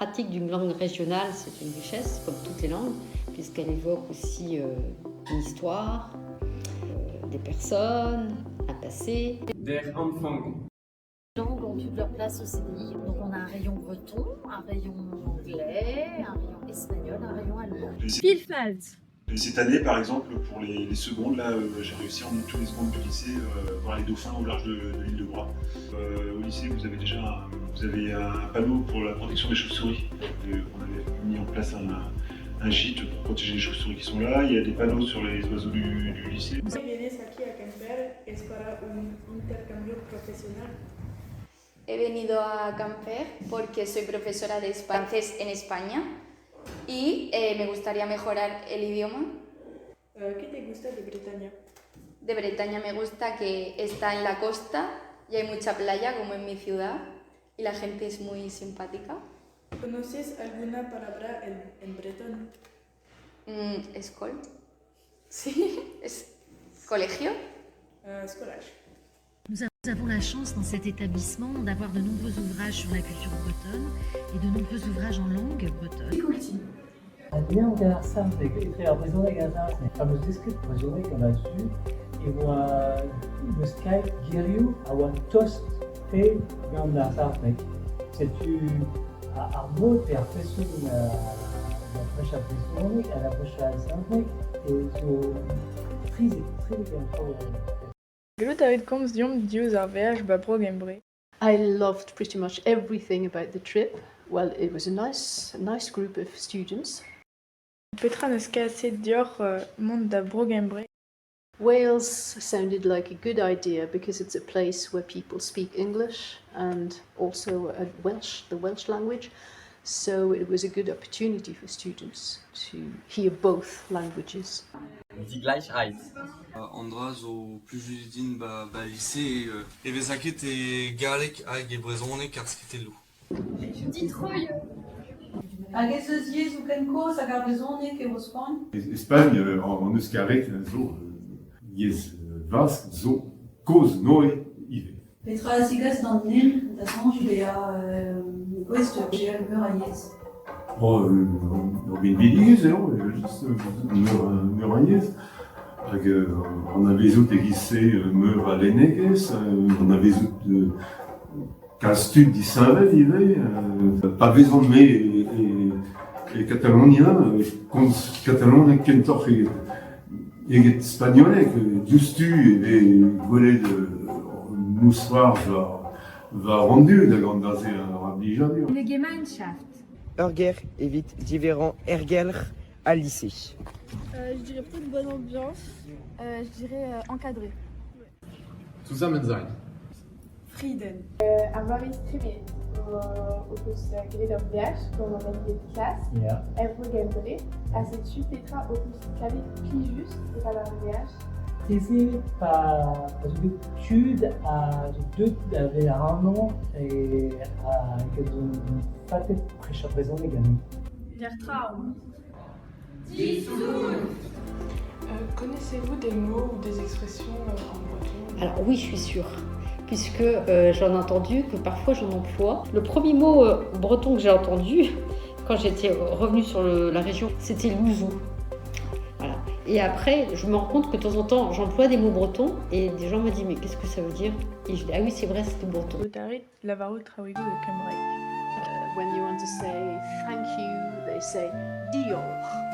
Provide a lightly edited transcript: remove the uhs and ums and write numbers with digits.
pratique d'une langue régionale, c'est une richesse, comme toutes les langues, puisqu'elle évoque aussi euh, une histoire, euh, des personnes, un passé. Der Anfang. Langues ont toute leur place au CDI. Donc on a un rayon breton, un rayon anglais, un rayon espagnol, un rayon allemand. Vielfalt. Cette année, par exemple, pour les, les secondes, là, euh, j'ai réussi à emmener tous les secondes du lycée euh, voir les dauphins au large de, de l'île de Groix. Euh, au lycée, vous avez déjà un, vous avez un panneau pour la protection des chauves-souris. Euh, on avait mis en place un, un gîte pour protéger les chauves-souris qui sont là. Il y a des panneaux sur les oiseaux du, du lycée. Vienes aquí a Quimper es para un intercambio profesional. He venido a Quimper porque soy profesora de francés en España y eh, me gustaría mejorar el idioma. Eh, ¿Qué te gusta de Bretaña? De Bretaña me gusta que está en la costa y hay mucha playa, como en mi ciudad, y la gente es muy simpática. ¿Conoces alguna palabra en, en bretón? Mm, ¿Escol? Sí, es colegio. Euh, skolaj. Nous avons la chance dans cet établissement d'avoir de nombreux ouvrages sur la culture bretonne et de nombreux ouvrages en langue bretonne. An liamm gant ar saozneg, etre ar brezhoneg hag ar saozneg. Pa 'm eus desket brezhoneg gant ma zud e oa 'm eus kavet gerioù a oa tost-tre gant ar saozneg. Setu ar mod pe ar feson da brechañ brezhoneg ha da brechañ saozneg e zo trizek, trizek an traoù. Gallout a rit komz deomp diouzh ar veaj 'ba Bro-Gembre. I loved pretty much everything about the trip. Well, it was a nice, nice group of students. Petra 'neus kaset deoc'h mont da Bro-Gembre? Wales sounded like a good idea because it's a place where people speak English and also a Welsh, the Welsh language. So it was a good opportunity for students to hear both languages. Die Gleichheit. An dra zo plijus din 'ba 'ba lise eo e vez lakaet e galleg hag e brezhoneg ar skritelloù. Ditroioù. Hag ez eus yezhoù ken kozh hag ar brezhoneg e Bro-Spagn? Spagn an euskareg zo yezh vask zo kozh-Noe ivez. Petra a zegas d'an den da soñj bezañ gouest da gérer meur a yezh? Oh, ur binvidigezh eo, evel-just, meur a yezh. Hag anavezout e-giz-se meur a lennegezh, anavezout kalz tud disheñvel ivez. Pa vezan-me e Katalonia, e komz katalaneg kentoc'h eget spagnoleg. Diouzhtu e vez gwelet mousc'hoarzh war an dud hag an dra-se a ra blijadur. Eine Gemeinschaft. Ur ger evit diverrañ aergelc'h al lise. Euh, je dirais peut-être bonne ambiance. Euh, je dirais euh, encadré. Zusammen sein. Frieden. Ar bloavezh tremenet ho peus graet ur veaj gant an allied klas er Bro-Gembre ha setu petra ho peus kavet plijus e-pad ar veaj? Marteze pa pa zo bet tud a zo deuet da vezañ ac'hanon e hag a zo fatet prechañ brezhoneg ganin. Der traoñ. Disoul. Connaissez-vous des mots ou des expressions en breton? Alors oui, je suis sûre, puisque euh, j'en ai entendu, que parfois j'en emploie. Le premier mot euh, breton que j'ai entendu quand j'étais revenue sur le, la région, c'était louzou. Voilà. Et après, je me rends compte que de temps en temps, j'emploie des mots bretons et des gens me disent mais qu'est-ce que ça veut dire Et je dis ah oui, c'est vrai, c'était breton. Gallout a rit lavarout traoùigoù e kembraeg. When you want to say thank you, they say diolch.